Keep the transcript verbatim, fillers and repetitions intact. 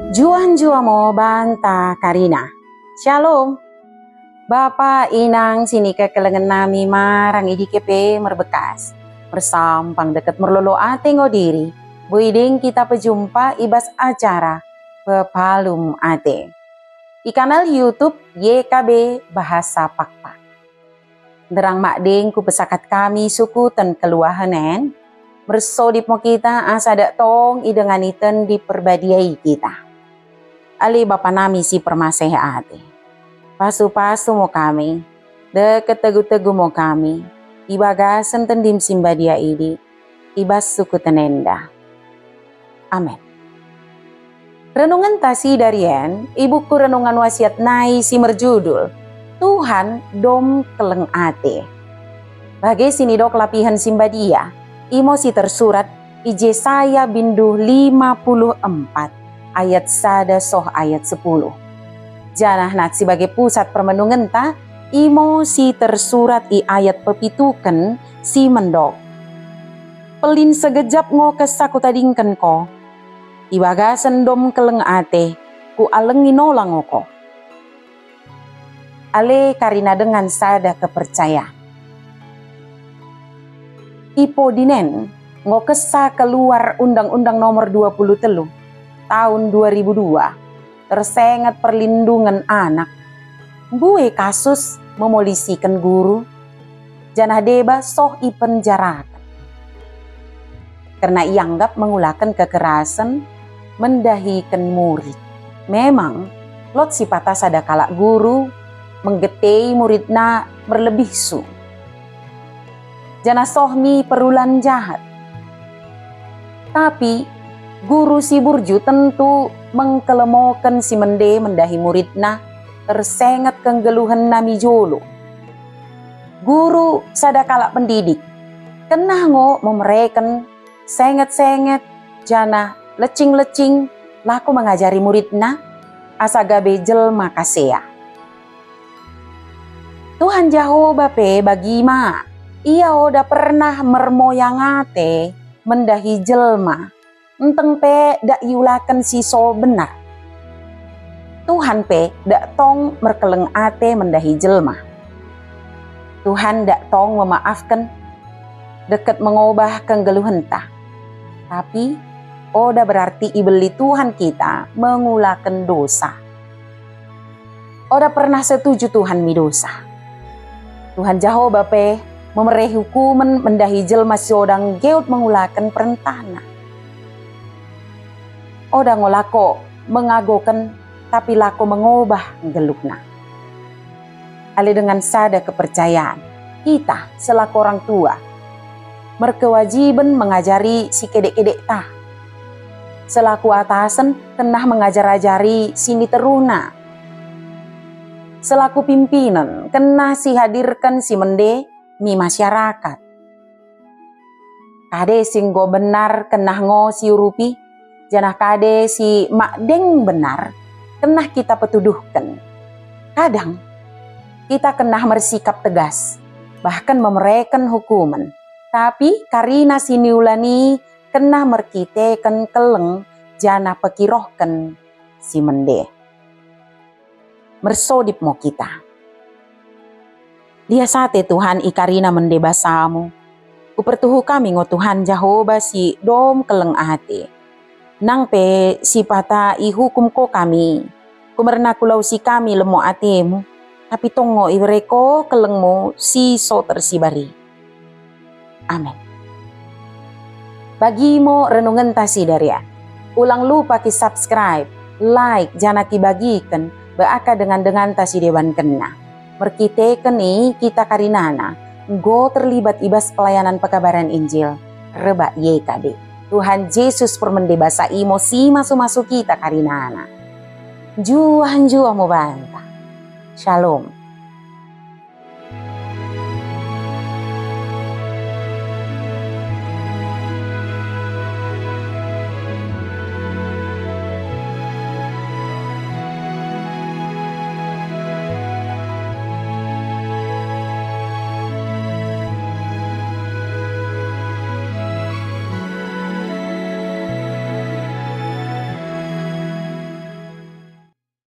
Njuah-njuah mo banta karina. Syalom. Bapa inang sinikekelengen nami marang i dike pe merbekkas. Mersampang dekket merlolo ate ngo diri, boi deng kita pejumpa i bas acara Pepalum Ate i kanal YouTube Y K B Bahasa Pakpak. Nderrang madeng kupesakat kami sukuten kelluahen en, mersodip mo kita asa dak tong idengani Tendi Perbadia i kita. Ale Bapa nami si permaseh ate, pasu-pasu mo kami, dekket tegu-tegu mo kami, i bagasen Tendim si mbadia idi, i bas sukuten enda. Amen. Renungenta sidarien i buku Renungan Wasiat nai si merjudul, Tuhan Dom Kelleng Ate. Bage sinidok lapihen si mbadia, imo si tersurat i Jesaya bindu lima puluh empat ayat sada soh ayat sepuluh. Janah nat si bage pusat permenungenta, imo si tersurat i ayat pepituken si mendok, Pellin segejap ngo kessa kutadingken ko, i bagasen dom kelleng ate, kualengi nola ngo ko. Ale karina dengan sada kepercayaan. I podin en ngo kessa keluar Undang-Undang Nomor dua puluh tellu tahun dua ribu dua, tersenget perlindungen anak. Mbue kasus memolisiken guru, janah deba soh ipenjaraken kerna ianggap mengulaken kekerasen mendahiken murid. Memang, lot sipata sada kalak guru menggetei muridna merlebih sung, janah soh mi perulan jahat. Tapi guru si burju tentu mengkelemoken si mende mendahi muridna tersenget kenggeluhenna mi jolo. Guru sada kalak pendidik kennah ngo memereken senget-senget janah leccing-leccing lako mengajari muridna asa gabe jelma kasea. Tuhan Jahoba pe bagi ma, ia oda pernah mermoyang ate mendahi jelma, nteng pe dak iulaken si so bennar. Tuhan pe dak tong merkelleng ate mendahi jelma. Tuhan dak tong memaafken dekket mengobah kenggeluhenta. Tapi, oda berarti ibelli Tuhan kita mengulaken dosa. Oda pernah setuju Tuhan mi dosa. Tuhan Jahoba pe memere hukumen mendahi jelma si oda nggeut mengulaken perentahna. Oda ngo lako mengagoken, tapi lako mengobah nggeluhna. Ale dengan sada kepercayaan, kita selaku orang tua merkewajiben mengajari si kedek-kedekta. Selaku atasen kennah mengajar-ajari si niteruhna. Selaku pimpinen kennah sihadirken si mende mi masyarakat. Kade si enggo bennar kennah ngo siurupi, janah kade si madeng bennar kennah kita petuduhken. Kadang kita kennah mersikap tegas, bahken memereken hukumen. Tapi karina si niulan i kennah merkiteken kelleng janah pekirohken si mende. Mersodip mo kita. Lias ate Tuhan i karina mende basamu. Kupertuhu kami ngo Tuhan Jahoba si dom kelleng ate. Nang pe sipata ihukum ko kami, kumerna kulausi kami lemmo atemu, tapi tong ngo ibere ko kellengmu si so tersibari. Amen. Bagi mo renungenta sidari en. Ulang lupa ki-subscribe, like, janah kibagiken bak dengan-denganta si debankenna. Merkiteken i kita karinana enggo terlibat i bas pelayanan pekabaran Injil rebbak Y K B. Tuhan Jesus permende basa i mo si masu-masu kita karinana. Njuah-njuah mo banta. Shalom.